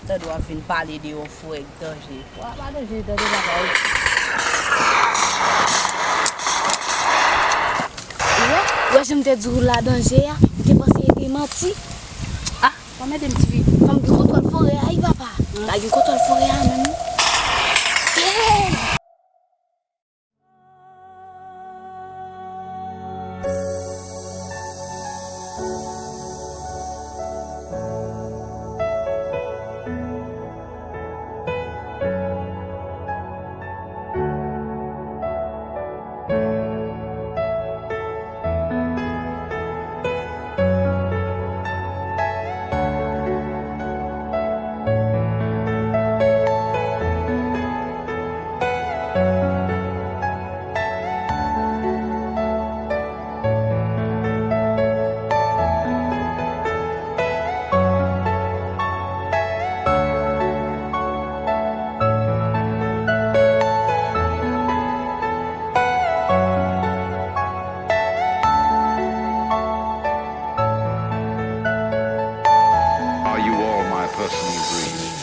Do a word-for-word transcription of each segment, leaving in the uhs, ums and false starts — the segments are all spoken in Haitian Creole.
Tande w ap vin pale de yon frè k danje. Wa pa danje, tande papa. Ou wè, ou wè jan m te di w la danje a, ou te panse e te manti. Ah, pa mete m ti fi. Fò m gen kontwòl forè a, wi papa. M pa gen kontwòl forè a menm. Hey! Are you all my personal dreams?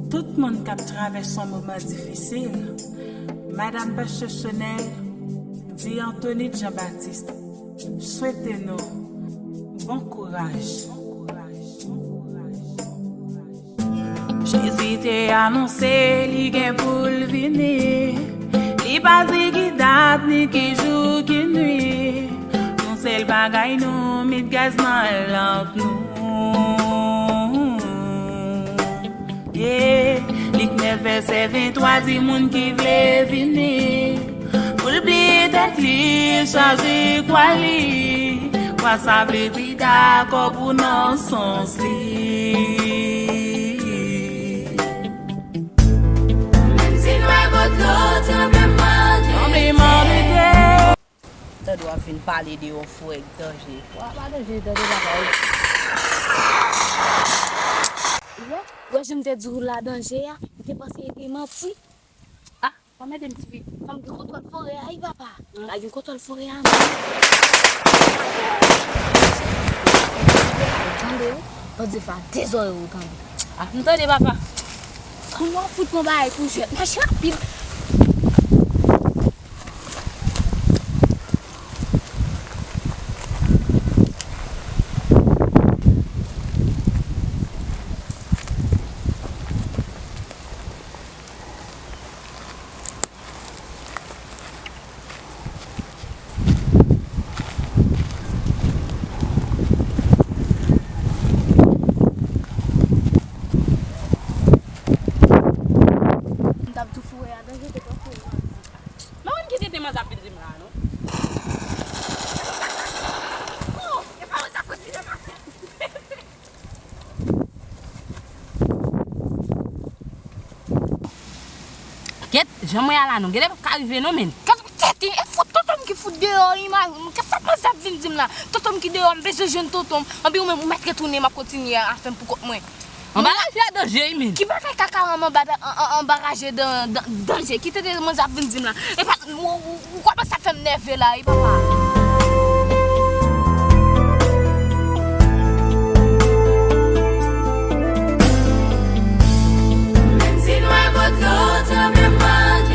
Tout moun k ap travèse yon moman difisil, Madanm Pastè Chanel di Anthony Jean Baptiste swete nou bon kouraj. Jezi te anonse li gen pou l vini. Li pa di ki dat, ni ki jou, ki nwi. Yon sèl bagay nou met gaz nan lanp nou. Yeah. Lik nèf vèsè venntwa di moun ki vle vini. Pou l bliye tèt li, chaje kwa li. Kwa sa vle di dakò pou nan sans li. Menm si nwè kou dlo, tranbleman de tè. Tranbleman de tè. Tande w ap vin pale de yon frè k danje. Wa pa danje, tande papa. Ou wè, ou wè jan m te di w la danje a, ou te panse e te manti. Ah, pa mete m ti fi. Fò m gen kontwòl forè a, wi papa. M pa gen kontwòl forè a, non. Tande, wi. Bondye fè a dezòrye w, tande. Ah, m tande, papa. Kounya w fout pran bagay pou jwèt. Mache rapid. M t ap tou foure a danje te pran foure. Mwen menm ki tete manzè ap vin di m la, non. Oh, e pa manzè ap vin di m la. Kèt, jan mwen a la non, genlè p ap ka rive non, men. Kèt, kèt, e fout tonton m ki fout deyò, imaj, kèt sa manzè ap vin di m la. Tonton m ki deyò, m bezwen jwenn tonton m. Anpi ou menm, ou mèt retounen, m ap kontinye afè m pou kont mwen. Anba raje a danje, wi, men. Ki bagay kaka anba, an, an, anba raje dan, dan, danje? Kite de manzè ap vin di m la. E pa, ou, ou, ou kòmanse ap fè m nève la, wi, papa. Menm si nwè kou dlo, tranbleman de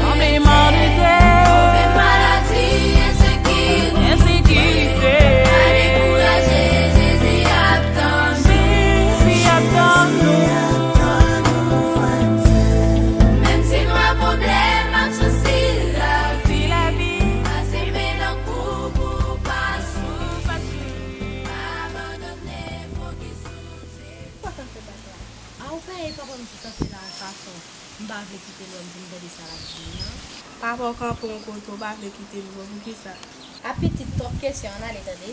tè, move maladi, ensekirite, pa dekouraje, Jezi ap tann nou. Menm si nwè pwoblèm ak sousi lavi, pase men nan kou pou w pa sou, pa abandone, fokis sou Jezi. Sa k ap fè bak la? A, ou peye papa m ki kanpe la yon fason. M pa vle kite l wè m pou m tande sa l ap di m nan. Papa w kanpe yon kote, ou pa vle kite l wè w, poukisa? A pitit, twòp kesyon, ann ale tande.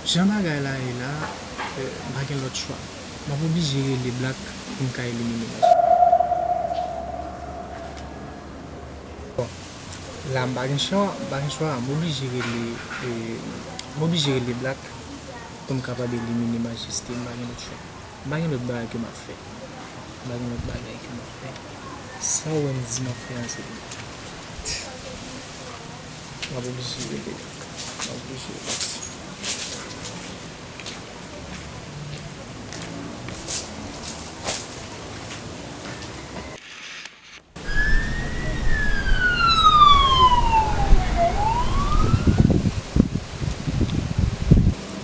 Jan bagay la ye la, eh, m pa gen lòt chwa. M ap oblije rele Black pou m ka elimine Majeste. Bon, la m pa gen chwa, m pa gen chwa, m oblije rele, eh, m oblije rele Black pou m kapab elimine Majeste, m pa gen lòt chwa. M pa gen lòt bagay ke m ap fè. M pa gen lòt bagay ke m ap fè. Sa w wè m di m ap fè a, se m ap oblije rele. M ap oblije rele.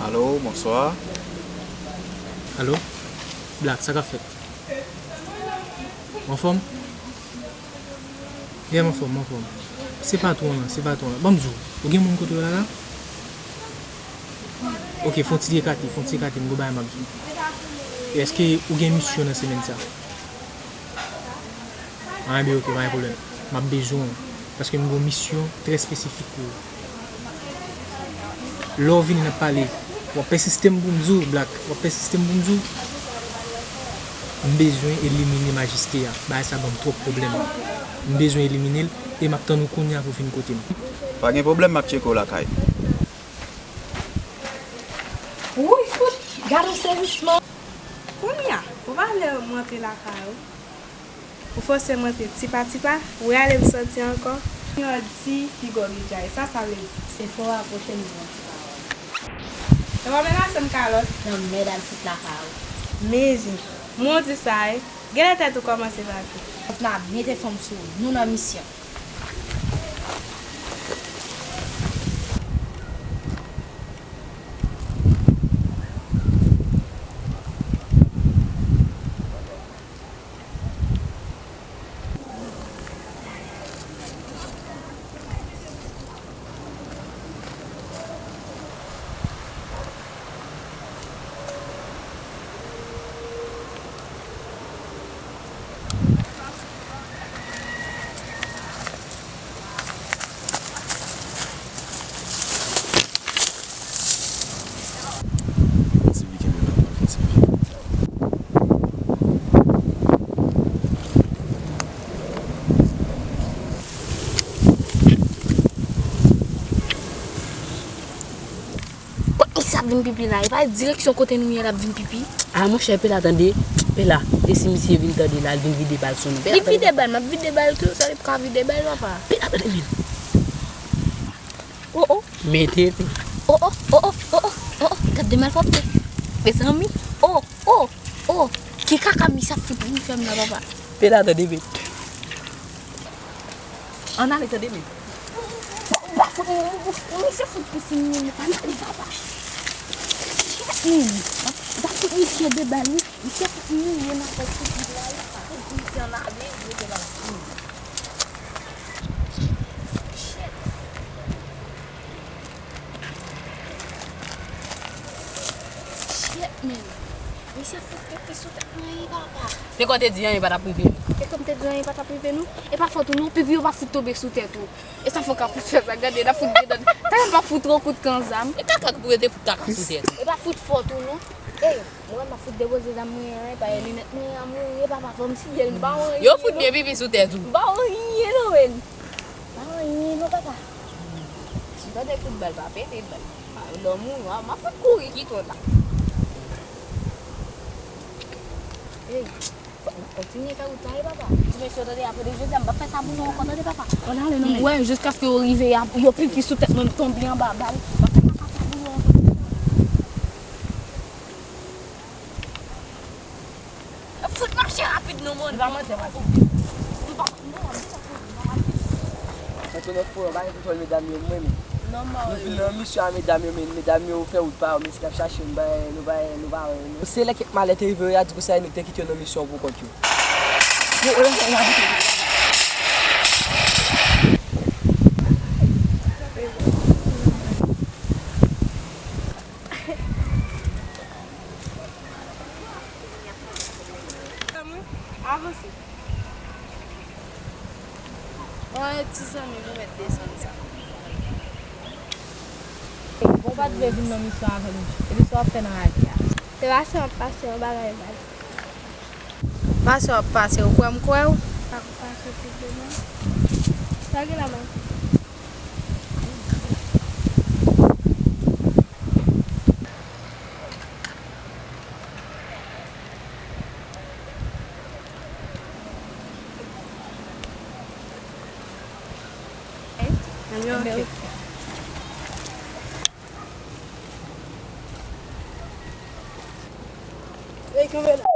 Alo, bonswa. Alo? Black, sa k ap fèt? Ou anfòm? Yeah, m anfòm, m anfòm. Se patwon an, se patwon an. Ban m di w, ou gen moun kote w la la? Ok, fè yon ti ekate, fè yon ti ekate, m gon bagay m ap di w. E èske ou gen misyon nan semèn sa? Anben, ok, pa gen pwoblèm. M ap bezwen w, paske m gen yon misyon trè espesifik pou ou. Lè w vini n ap pale, w ap pèsiste m pou m di w, Black, w ap pèsiste m pou m di w, m bezwen elimine Majeste a. Bagay sa ban m twòp pwoblèm. M bezwen elimine l, e m ap tann ou kounye a pou w vin kote m. Pa gen pwoblèm, m ap tcheke w lakay. Wouy, fout! Gade yon sezisman! Kounye a, ou pa vle m rantre lakay ou? Ou fòse m rantre tipa tipa, ou rale m sòti ankò. Yon di piga w gen djay, sa sa vle di? Se fò w apwoche m di yon ti pawòl. Yo pa menase m kalòt. Nan mèd al fout lakay ou. Mezi, mwen w di sa, wi. Genlè tèt ou kòmanse vake. Fòk n ap mete fanm sou ou. Nou nan misyon. Kot misye ap vin pipi la? E pa direksyon kote nou ye l ap vin pipi? A, monchè, Pela, tande. Pela, e si misye vin tande la, l vin vide bal sou nou? Pela, tande. Li vide bal, m ap vide bal tou, sa li p ka vide bal, papa. Pela, tande, men. Oh, oh. Mete tou. Oh, oh, oh, oh, oh, oh, oh, oh. Gad de malpwòpte. Mezanmi. Oh, oh, oh. Ki kaka misye ap fout vin fè m la, papa? Pela, tande, men. Ann ale, tande, men. Ou pa fout, misye fout pisin li, li pa nan li, papa. Shit, men. Ou pa fout misye de bal, wi. Misye fout mouye nan tèt pitit la, wi. Fout misye ann ale, mete bal. Shit. Shit, men. Misye fout pete sou tèt mwen, wi, papa. Te konn te di anyen pa t ap rive nou. Te konn te di anyen pa t ap rive nou. E pa fòt ou non, pipi yo pa fout tonbe sou tèt ou. E sa fò ka fout fè sa, gade, n ap fout dedan. Tann pa fout yon kout kan zam. E kaka pou yo te fout kaka sou tèt ou. E pa fout fòt ou non. Ey, mwen m ap fout depoze zam mwen an, e pa e linèt mwen an mouri, e papa fò m siye l, m pa wè anyen. Yo fout byen pipi sou tèt ou. M pa wè anyen non, men. M pa wè anyen non, papa. Si m tande kout bal, pa pete bal. Lè w mouri, m ap fout kouri kite w la. Ey. Fòk nou kontinye fè wout la, wi, papa. Ti mesye, tande, apre de jodi a, m p ap fè sa pou nou ankò, tande, papa. Ann ale non, men. Wè, jiskaske yo rive, y ap, yo pipi sou tèt mwen, m tonbe anba bal. M p ap fè kaka sa pou yo ankò. Fout mache rapid non, mon. M pa mande, m pa mande. M pa, non, m pa mande. Sa tonè foure, pa gen kontwòl medam yo, mwen menm. Nou vin nan misyon a medam yo, men medam yo fè wout pa yo, men si n ap chache yo, nou pa, nou pa, nou pa wè yo non. Se lè kèk malè te rive yo, y a di konsa nèg te kite yo nan misyon pou kont yo. Yo, yo, yo, yo, Avanse. Bon, ti zanmi, nou mèt desann sa. Bon, w pa t vle vin nan misyon avè m. Epi sa w ap fè nan lari a? Se pase m ap pase yon bagay baz. Pase w ap pase, ou kwè m kwè w? Pa kou pase tout de mwen. Sa gen la, man? Enben, ok. Ey, kanpe la.